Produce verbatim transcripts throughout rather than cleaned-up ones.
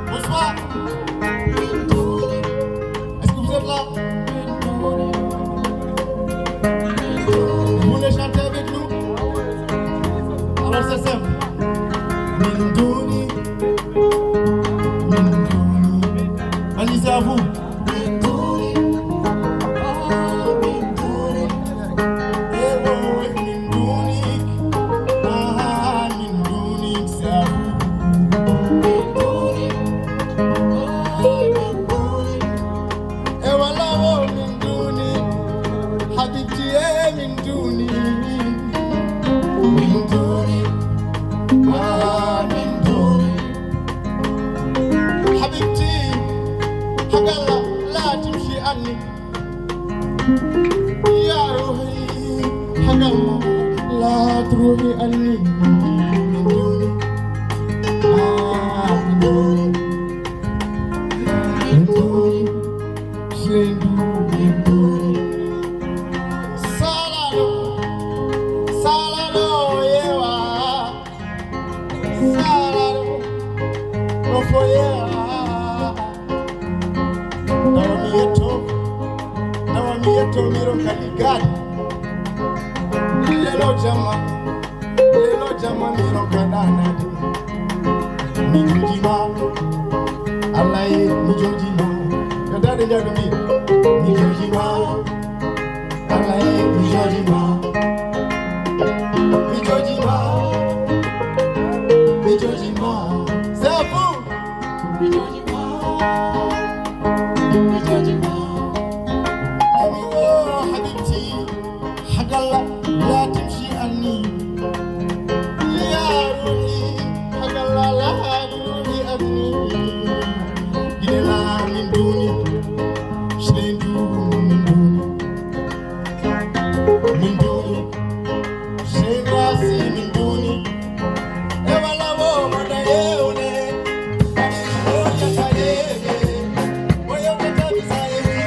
Bonsoir. Est-ce que vous êtes là? Vous voulez chanter avec nous? Alors c'est simple. Allez, c'est à vous. E wala o min duni, habibti e min duni, min duni, ah, min duni. Habibti, hagalla latim si anni. Ya ruhi, hagalla lat ruhi anni. Min duni, ah, min duni. Min duni, slendu, min duni. Salado, salado, yewa. Salado, no foyewa. Nawa mi yetto, nawa mi yetto, miro kadi gadi. Lelo jama, lelo jama, miro kadana. Mi jojima, Allah e mi jojima. Yo dade jadu mi, mi jojima. Allah e mi jojima. Mi jojima. Mi jojima. C'est à vous. Mi jojima. Mi jojima. Ami o habibti. Hagalla latim si anni. Ya ruhi. Hagalla latim si anni. Gidela min duni. Slendu min duni. Min duni. Shenwasi min duni. E wala wo mada yeune. O ya sa yebe. O ya sa yebe.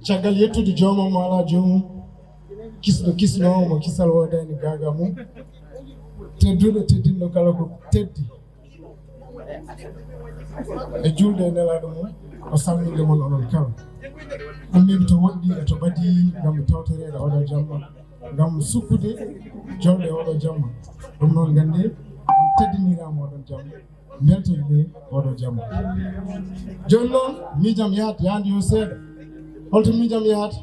Caggal yettude joomam mo alaa joomum, kisɗo kisnoowo mo kisal woodaani gaagaa mum, tedduɗo teddinɗo kala ko teddi, e juulde e nelaaɗo mum, o salminde mon onon kala. Ɗum min to woɗɗi e to ɓadii ngam tawtoreede oɗo jamma, ngam sukkude jolɗe oɗo jamma. Ɗum noon nganndee on teddiniraama oɗon jamma. Mbeltaniiɓe oɗo jamma. Jooni noon, miijam yahat, yahde yo seeɗa. Holto miijam yahata?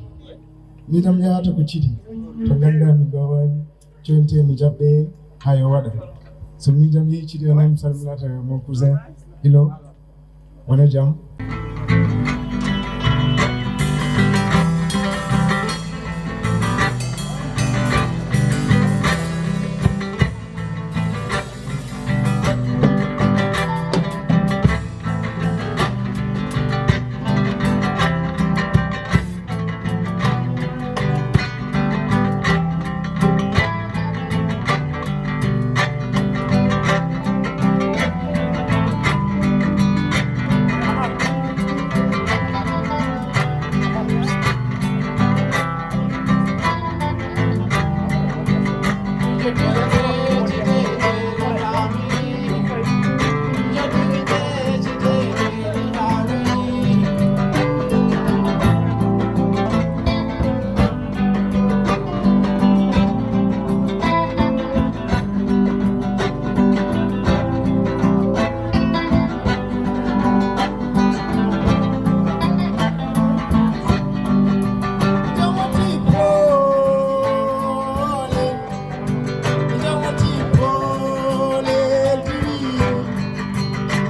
Miijam yahata ko Ciidi. To ngannduɗaa mi goowaani, coynte mi jaɓɓe haa yo waɗa. So miijam yehi Ciidi, onon mi salminata mon cousin Ilo. Wona jam.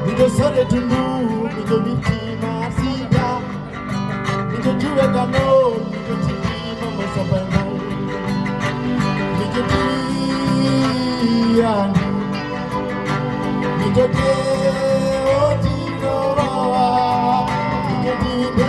Miɗo sore tundu, miɗo wirti masida. Miɗo juwe gano, miɗo tigi mama sabandu. Miɗo diri andu. Miɗo de oti no wawa. Miɗo diri de.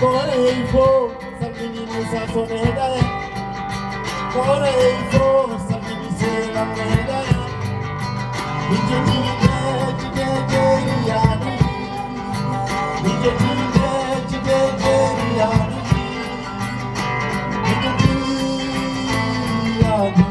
Ko ore e ifo, salmini Musa Sone Hedaya. Ko ore e ifo, salmini Selam Hedaya. Mi jotini de, jide, jeri, yani. Mi jotini de, jide, jeri, yani. Mi jotini, yani.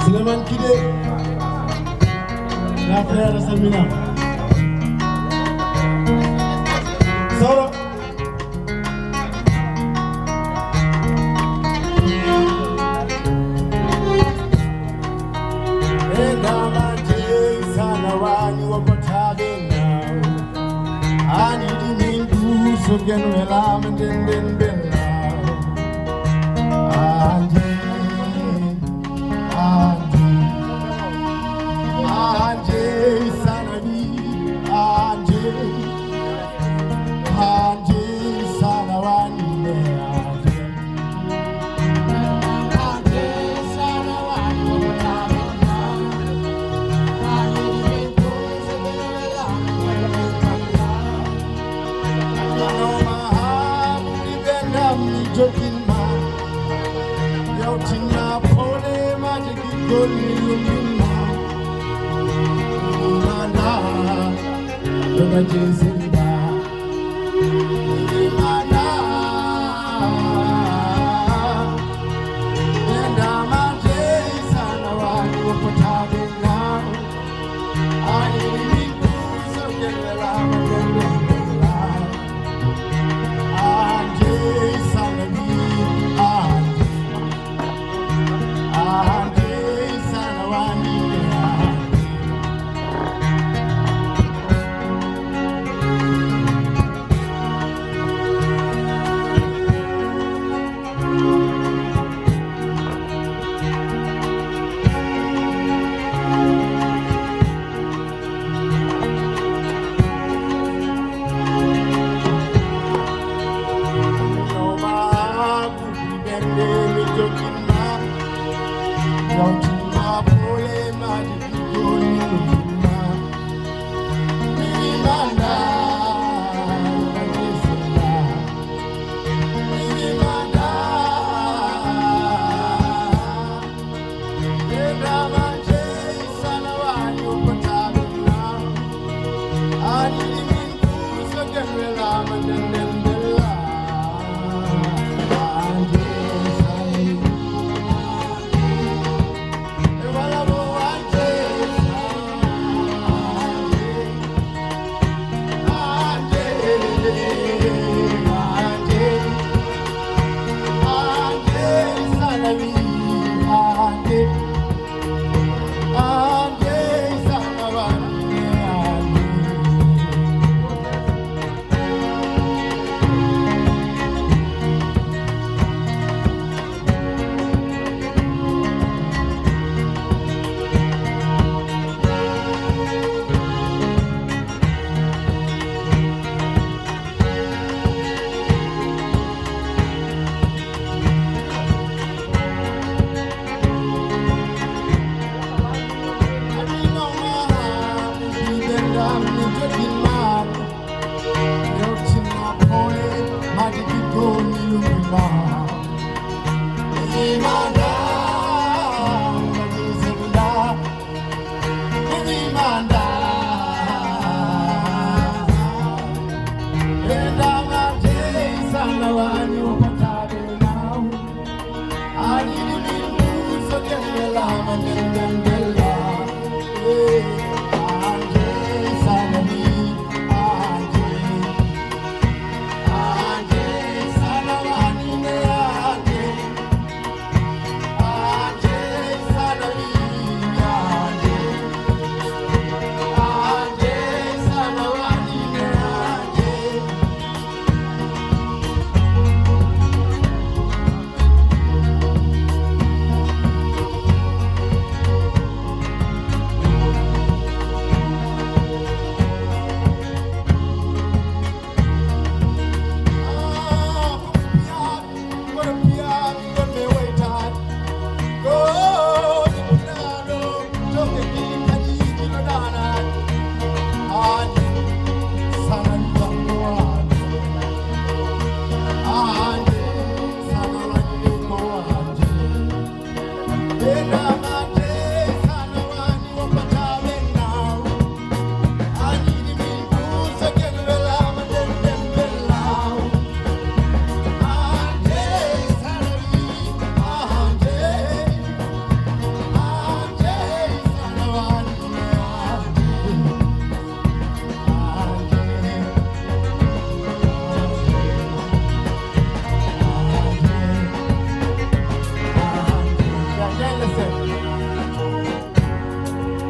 Suleiman Kide, la frère Samina. Soro. E dama jey sana wani wo ko tabe now. Ani di min du so gen welama den den bella. Anje, anje, anje sana ni, anje, anje sana wani ne anje. Joginma, yawtinma, pawne ma jogi golli, yumminma, manda, yoga jesinda.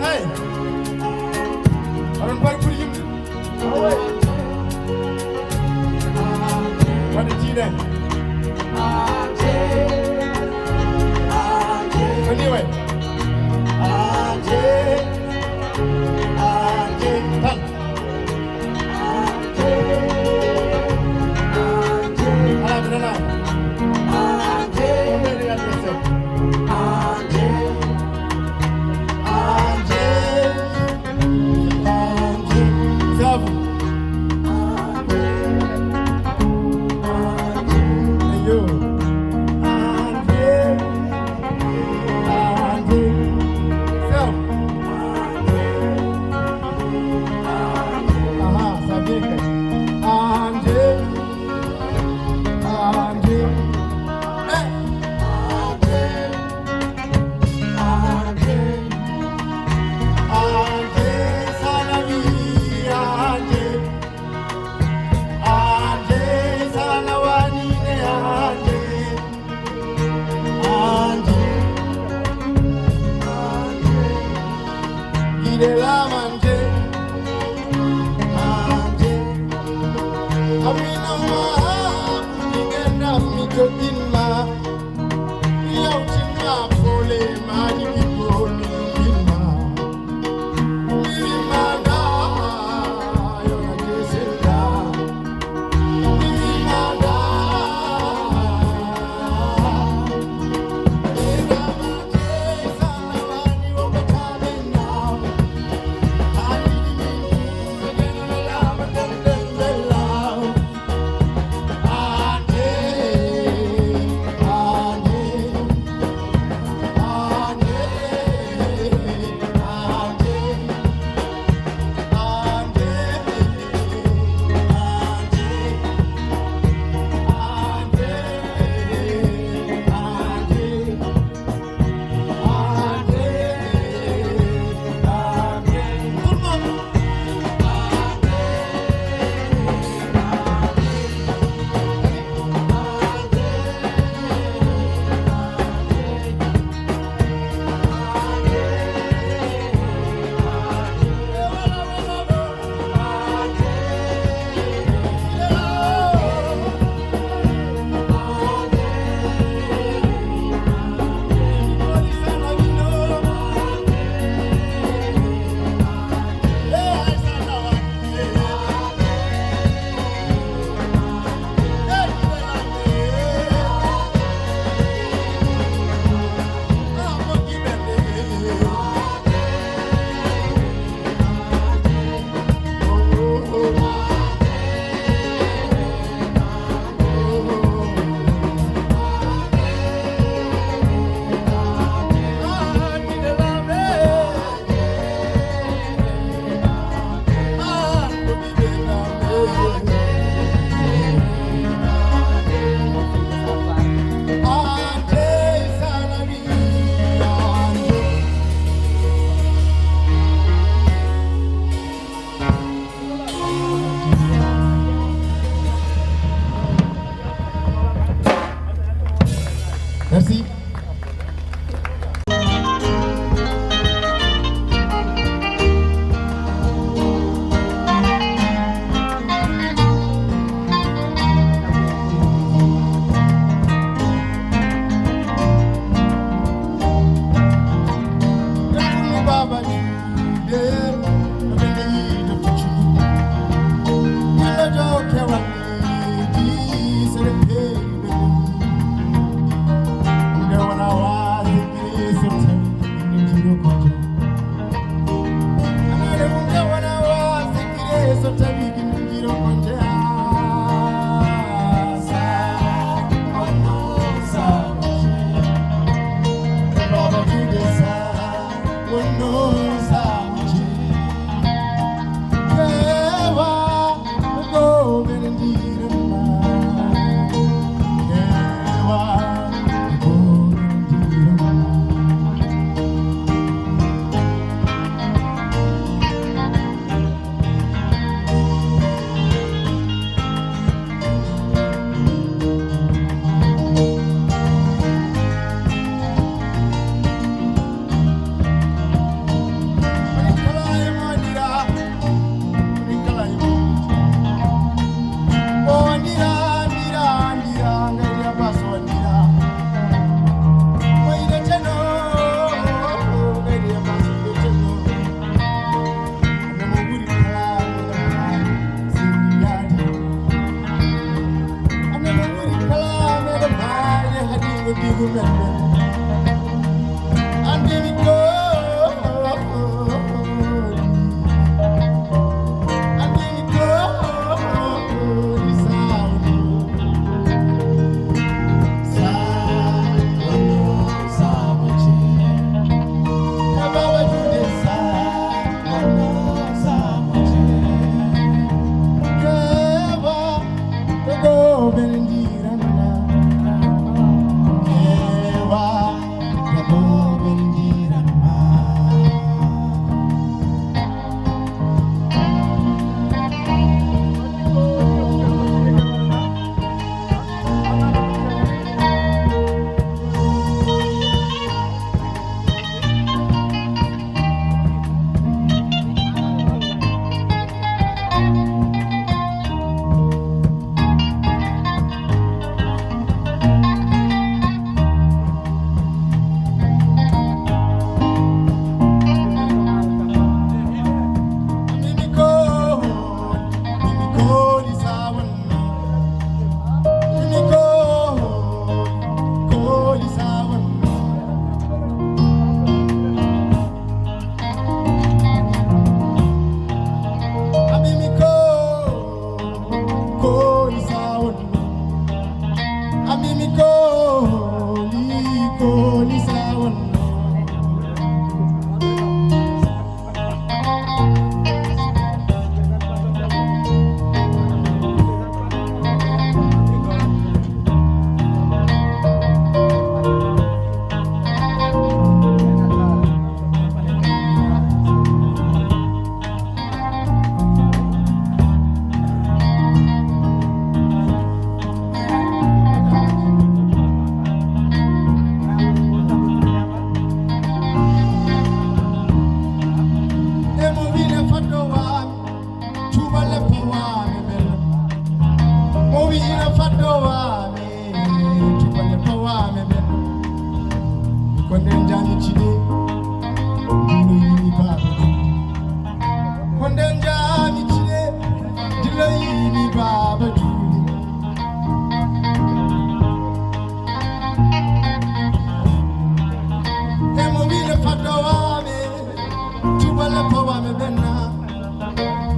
Hey! Oɗon mbaɗi pour yimɓe? Waɗde tiiɗe. Ko ni way. Tan.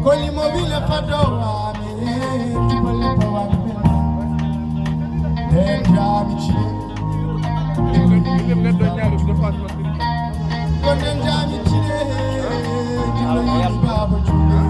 Koli mo wile fado wa mi, tubale pa wa mi. Denja mi chile. Konden jami chile, jilo yi baba chule.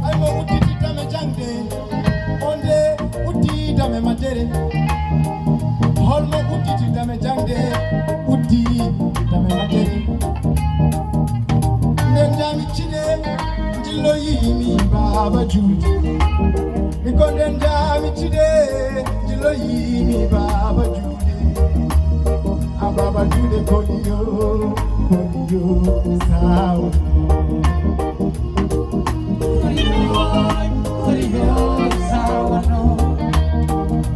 Ay mo udditi dame jangde, on de uddi dame majere. Hol mo udditi dame jangde, uddi dame majere. Nden jami cide, jillo yimi baba juuti. Mi ko nden jami cide, jillo yimi baba juuti. Baba Jude Koliyo, Koliyo, Sao. Koliyo, Koliyo, Sao, no.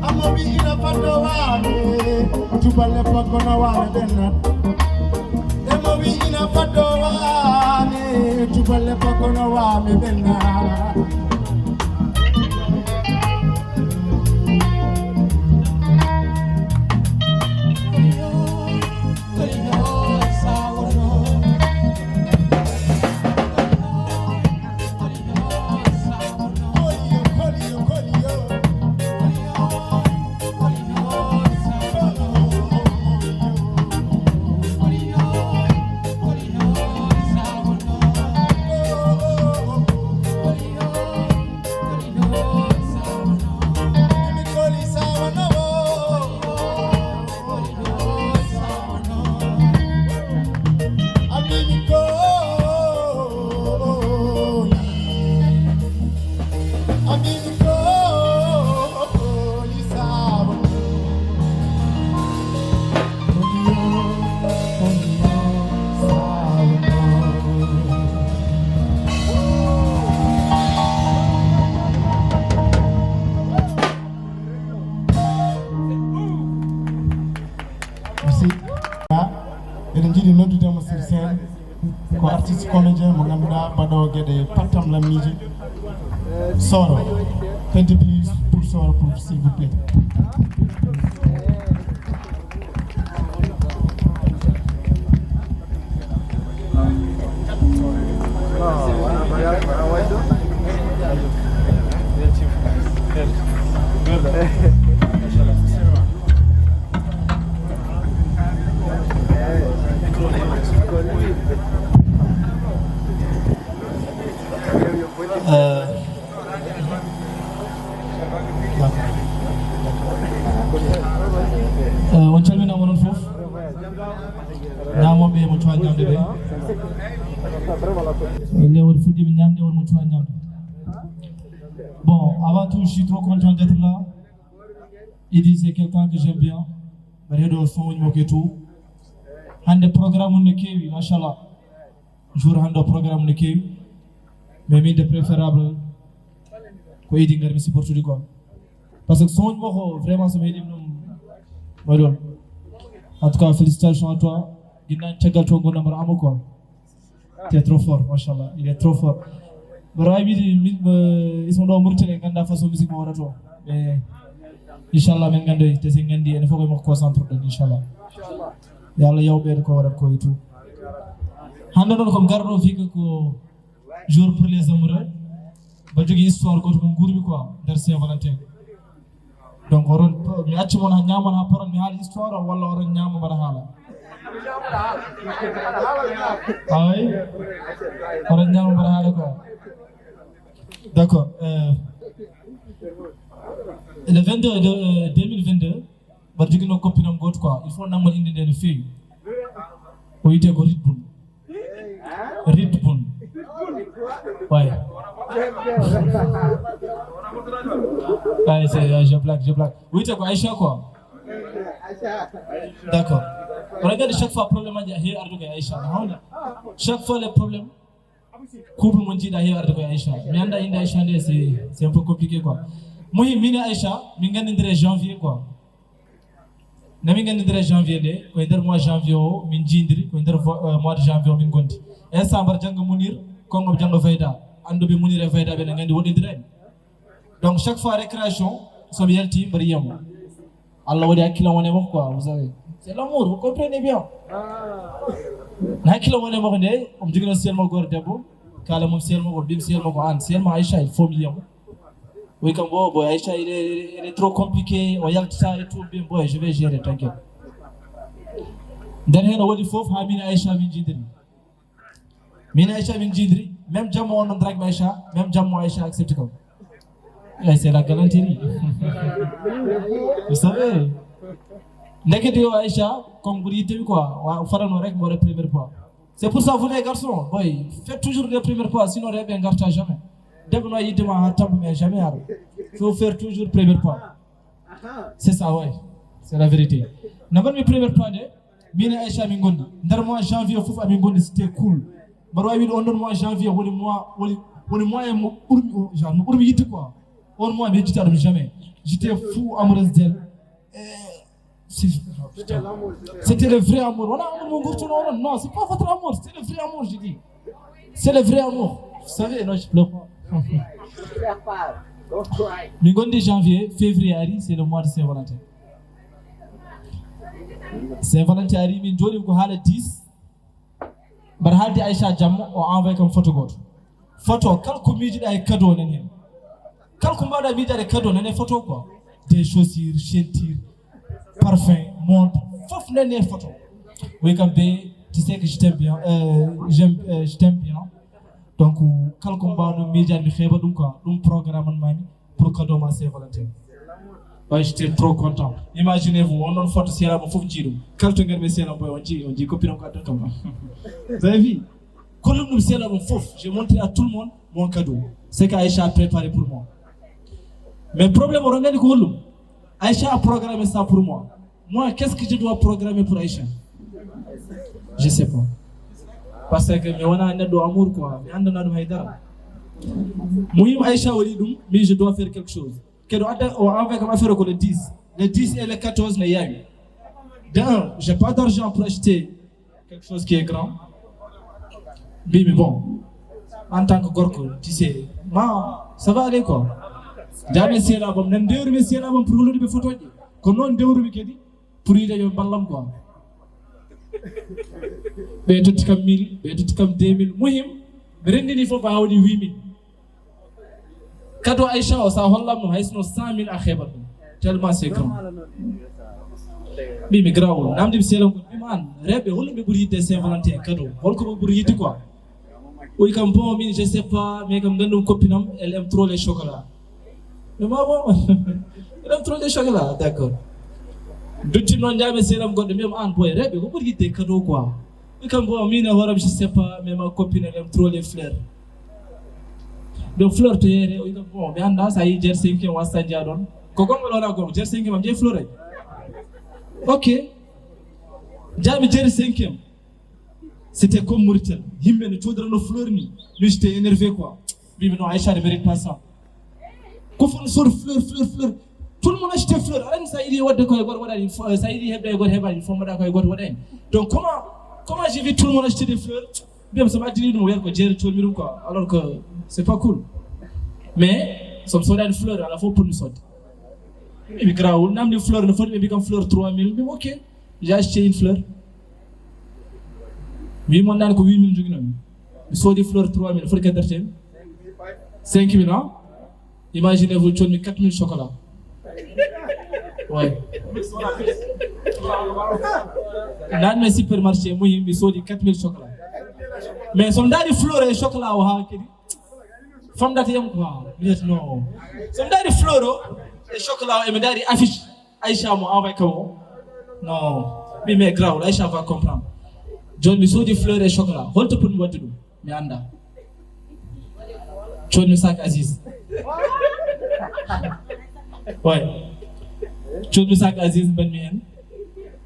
Amo bi ina fado wane, tuba le pako na wane dena. Emo wi ina fado wane, tuba le pako na wane dena. Merci. Eɗen njiɗi noddude mo sur scène. Ko artiste comédien mo ngannduɗaa baɗoowo geɗe pattam lammiiji. Soro, fedde please pour Soro pour s'il vous plaît. Eh, on calminaama onon fof. Ñaamoɓe mo cuwa ñamde ɓe. Inde won fuɗɗiɓe ñamde, won mo cuwa ñamde. Bon, avant tout, je suis trop content d'être là. Idi, c'est quelqu'un que j'aime bien. Mbaɗa heɗo son uji makko et tout. Hannde programme on ne keewi, machallah. Jour hannde o programme ne keewi. Mais min de préférable ko Idi ngarmi supportude quoi. Parce que son uji makko vraiment so mi heɗima ɗum waɗi on. En tout cas, félicitations à toi. Ginnaaw caggal to ngonɗa mbaɗa amo quoi. T'es trop fort, machallah. Il est trop fort. Mboɗo waawi wiide min, eh, ismo ɗo Mauritanie, en ngannda façon musique mo waɗata o. Mais inchallah, min nganndoy, te sen nganndi, enen fof koye makko concentre ɗen, inchallah. Yo Allah yaw ɓeydo ko waɗata ko e tout. Hannde noon ko garɗo fii ko jour pour les amoureux. Mbaɗa jogii histoire gooto mo nguurmi quoi, nder Saint-Valentin. Donc, oɗon, mi acci mon ha ñaamon ha paron, mi haala histoire o, walla oɗon ñaama mbaɗa haala? Ay, oɗon ñaama mbaɗa haala quoi. D'accord. Euh, le vingt-deux de, euh, deux mille vingt-deux, mbaɗa joginoo coppinam gooto quoi. Il faut nanngol innde nde no feewi. O wiyetee ko Ritbul. Ritbul. Ouais. Ouais, c'est, euh, je blague, je blague. Oui, c'est quoi, Aïcha, quoi? D'accord. On regarde chaque fois problème, il y a, il y a, il y a Aïcha. Chaque fois les problèmes, couple, mon dit, il y a, il y a Aïcha. Mais on a une Aïcha, c'est, c'est un peu compliqué, quoi. Moi, mini Aïcha, mi ngani janvier, quoi. Nde min nganndindira janvier nde, ko e nder mois janvier o min njiidiri, ko e nder vo- euh, mois de janvier o min ngondi. Instant mbaɗa jannga Munir, konngol jannga Fayda. Annduɓe Munir e Fayda ɓe ne nganndi woɗɗindiraani. Donc chaque fois récréation, so mi yalti mbaɗa yiyamo. Allah waɗi hakkillam woni e makko quoi, vous savez. C'est l'amour, vous comprenez bien. No hakkillam woni e makko nde, omo jogino siyel makko gooto debbo, kaala mum siyel makko, mbimi siyel makko an, siyel ma Aïcha, il faut mi yiyamo. Oui, comme bon, bon, Aïcha, il est, il est trop compliqué, on y a ça et tout, bien, bon, je vais gérer, t'inquiète. Nder heen o waɗi fof haa min Aïcha min njiidiri. Min Aïcha min njiidiri, même jamma on non drag Aïcha, même jamma Aïcha accepte kam. Eh, c'est la galanterie. Vous savez, ndekete yo Aïcha, comme vous dites quoi, wa fadano rek mo première fois. C'est pour ça, vous les garçons, boy, faites toujours les premières fois, sinon rêve ne garta jamais. Dès que nous y demandons à table, mais jamais à. Il faut faire toujours première fois. C'est ça, ouais. C'est la vérité. Nous avons une première fois de Min e Aïcha min gondi. Nder mois janvier fof amin gondi, c'était cool. Mbaɗa wawi wiide on ɗon mois janvier woni mois, woni, woni mois e mo ɓurmi, genre, mo ɓurmi yidde quoi. On mois mi yejjita ɗum jamais. J'étais fou amoureuse d'elle. Eh, c'est, c'était le vrai amour. Wona amour mo gurtuno onon. Non, c'est pas votre amour. C'est le vrai amour, je dis. C'est le vrai amour. Vous savez, non, je pleure pas. Min gondi janvier, février ari, c'est le mois de Saint-Valentin. Saint-Valentin ari, min jooɗi ko haala dix. Mbaɗa haalde Aïcha jamma, o envoyé kam photo gooto. Photo, kala ko miijiɗa e cadeau nan heen. Kala ko mbaɗa miijaade e cadeau nan e photo quoi. Des chaussures, ceinture, parfum, montre, fof nan e photo. Wi kam be, tu sais que je t'aime bien, euh, j'aime, euh, je t'aime bien. Donc, kala ko mbawno miijaade mi heɓa ɗum quoi. Ɗum programme an mami pour cadeau ma Saint-Valentin. Ouais, j'étais trop content. Imaginez-vous, on ɗon photo seeɗa mo fof jiiɗum. Kala to ngar mi seeɗa boy on jii, on jii copine on ko addan kam. Vous avez vu? Kollum ɗum seeɗa ɗum fof. J'ai montré à tout le monde mon cadeau. Ce que Aïcha a préparé pour moi. Mais problème o ɗon ngandi ko hollum. Aïcha a programmé ça pour moi. Moi, qu'est-ce que je dois programmer pour Aïcha? Je sais pas. Parce que mi wona neɗɗo amour quoi. Mi andana ɗum hay dara. Muhim Aïcha waɗi ɗum, mais je dois faire quelque chose. Kadi o adda, o envoyé kam affaire ko le dix. Le dix et le quatorze ne yawi. De un, j'ai pas d'argent pour acheter quelque chose qui est grand. Mbimi bon, en tant que gorko, tu sais, ma, ça va aller quoi. Jami sela bam, nan dewrumi sela bam pour hollude ɓe photo ji. Ko noon dewrumi kadi pour yide yo ballam quoi. Ɓe totti kam mille, ɓe totti kam deux mille. Muhim, mi rendini fof a hawni huit mille. Kado Aïcha o, sa hollam mo hay sino cent mille a heɓat ɗum. Tellement c'est grand. Mbimi grawol, namdi mi seeɗa ngol. Mbimi an, rewɓe, holɗum ɓe ɓuri yidde Saint-Valentin kado? Holko ɓe ɓuri yidde quoi? O wi kam, bon, min, je sais pas, mais kam, nganndum copine am, elle aime trop les chocolats. Mais ma bon, elle aime trop les chocolats, d'accord. Duttim noon, njaami seeɗa am goɗɗo, mbiyam an, boy, rewɓe, ko ɓuri yidde kado quoi? Wi kam, bon, min e hooram, je sais pas, mais ma copine, elle aime trop les fleurs. Donc, fleur to yeere, o wi kam, bon, mi annda, sa yi jeer cinquième, wasta njiya ɗon. Ko gonga ɗo wona gonga, jeer cinquième, am jeyi fleur ay. Ok. Njaami jeer cinquième. C'était comme Mauritanie. Yimɓe no coodirano fleur ni. Lui, j'étais énervé, quoi. Mbimi, non, Aïcha ne mérite pas ça. Ko fof no sooda fleur, fleur, fleur. Tout le monde achetait fleur. Aɗa anndi sa yiɗi waɗde koye goto waɗani, fo-, sa yiɗi heɓde e goto heɓani, fof mbaɗa koye goto waɗani. Donc, comment, comment j'ai vu tout le monde acheter des fleurs? Mbiyam, so mi addini ɗum, o wiyata ko jeere codmi ɗum, quoi. Alors que c'est pas cool. Mais, so mi soodani fleur, ala fof pour mi soodde. Mbimi, grawol, namdi fleur no foti, ɓe mbi kam fleur trois mille. Mbimi, ok. J'ai acheté une fleur. Huit mille nani ko huit mille joginoomi. Mi soodi fleur trois mille, foti ka dartemi? Cinq mille, non? Imaginez-vous, codmi quatre mille chocolat. Ouais. Nani mi supermarché, muhim, mi soodi quatre mille chocolat. Mais so ndaari fleur e chocolat o haa kadi, famdata yam quoi. Mi wiyata non. So ndaari fleur o e chocolat o, e mi ndaari affiche. Aïcha mo envoyé kam o. Non. Mi, mais grawol, Aïcha va comprendre. Jooni mi soodi fleur e chocolat. Holto pour mi waɗde ɗum? Mi annda. Codmi sac Aziz. Ouais. Codmi sac Aziz, mbanmi heen.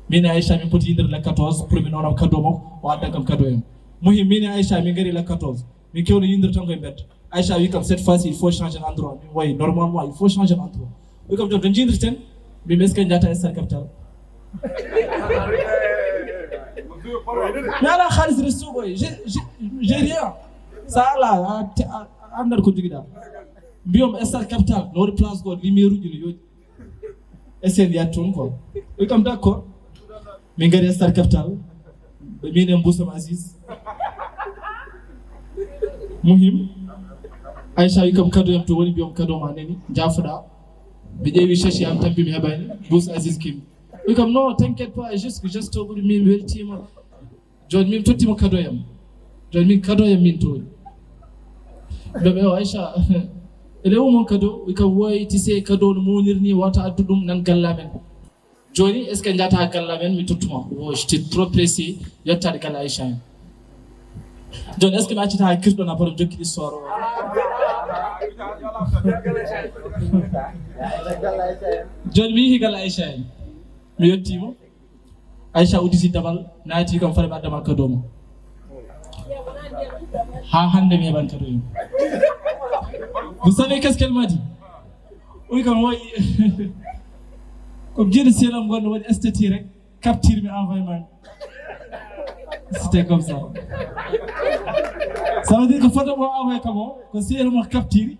Min e Aïcha, min poti yindirde le quatorze, pour mi noonam cadeau makko, o adda kam cadeau en. Muhim, min e Aïcha, min ngari le quatorze. Min kewno yindirde tan koye mbedda. Aïcha wi kam, cette fois-ci, il faut changer d'endroit. Min wayi, normalement, il faut changer d'endroit. Wi kam, jooni to njindirten? Mbimi, est-ce que njata Star Capital? Mi ala haalis resto koye. J'ai, j'ai, j'ai rien. Sa ala, a, a, a anndat ko jogiɗa. Mbiyam Star Capital, no waɗi place goto, lumière uji no yooɗi. Essayen yaade toon quoi. Wi kam, d'accord. Min ngari Star Capital. Ɓe min en mbusam Aziz. Muhim. Aïcha wi kam, cadeau yam to woni, mbiyam cadeau ma nani, jaafoɗa. Mi ƴeewi sachet am, tampi mi heɓani. Mbus Aziz Kim. Wi kam, non, t'inquiète pas, juste que geste o ɓuri, min weltima. Jooni min tottima cadeau yam. Jooni min cadeau yam min tooni. Mbiyam, "Ewa, Aïcha, ele wo mon cadeau?" Wi kam, "Woy, tu sais, cadeau no mawnir ni, wata addu ɗum nan galle amen." Jooni, est-ce que njata galle amen, mi tottuma? Wo, j'étais trop pressé, yettaade galle Aïcha en. Jooni, est-ce que mi accata haa kirɗo na borom jokki histoire o? Jooni, mi yehi galle Aïcha en. Mi yettiima. Aïcha udditi dabal, naati kam fale ɓe addama cadeau mo. Haa hannde mi heɓan cadeau yum. Vous savez qu'est-ce qu'elle m'a dit? Oui, comme oui. Comme Dieu de ciel am gonɗo waɗi esthétique rek, capture mi envoyé man. C'était comme ça. Ça veut dire que photo mo envoyé kam o, ko ciel mo capture.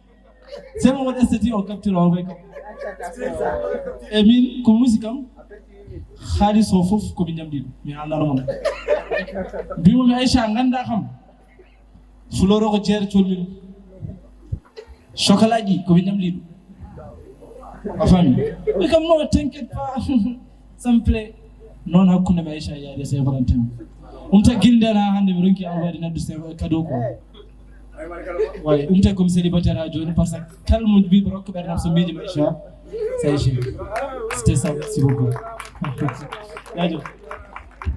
Sema won esthétique o capture o envoyé kam. E min ko musi kam, haalis o fof ko min ñamdi ɗum, mi haalnano mon. Mbimo mi Aïcha ganda kam. Fuloro ko jeere colmin. Chocolat ji ko min ñamdi ɗum. A fami? Mi kam no, t'inquiète pas. S'il vous plaît. Noon hakkunde mi Aïcha yaade Saint Valentin. Ɗum tagi gilde na hannde mi ronki envoyé naddu Saint cadeau ko. Way, ɗum tagi komi célibataire ha jooni, parce que kala mo mbiɗo rokka ɓernam so miiji ma Aïcha, c'est Aïcha. C'était ça, merci beaucoup. Jaajëf.